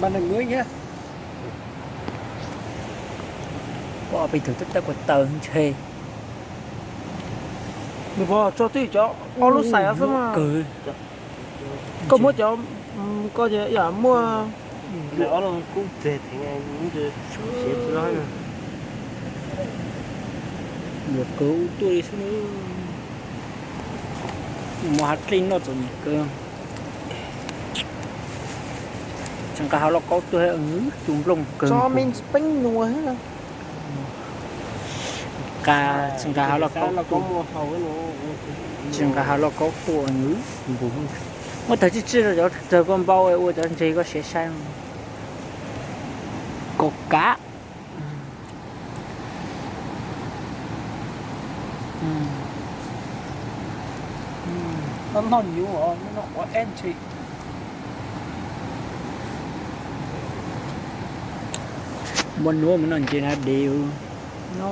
Mas nws muab thiab. Pom peb tug tab tab kuv taw ntshe. Nws puas tso twj cov ob lub xais xwb mas. Koj muab cov, koj yam muaj. Nws kawg ub tuaj li xwb. Mus hav dlej noj txom nyem kawg. Tsis nqa hauv lauj kaub tuaj, cug nplooj kawg. Nqa, tsis nqa hauv lauj kaub tuaj. Tsis nqa hauv lauj kaub tuaj nws npus. Muab tawg tsib tsib rau cov tawg koj npau ua cov ntses koj siav saib. Kaum kav. Noj nyuv os, noj quav eb ntshis. Muab nuav mus noj ntses na dev no.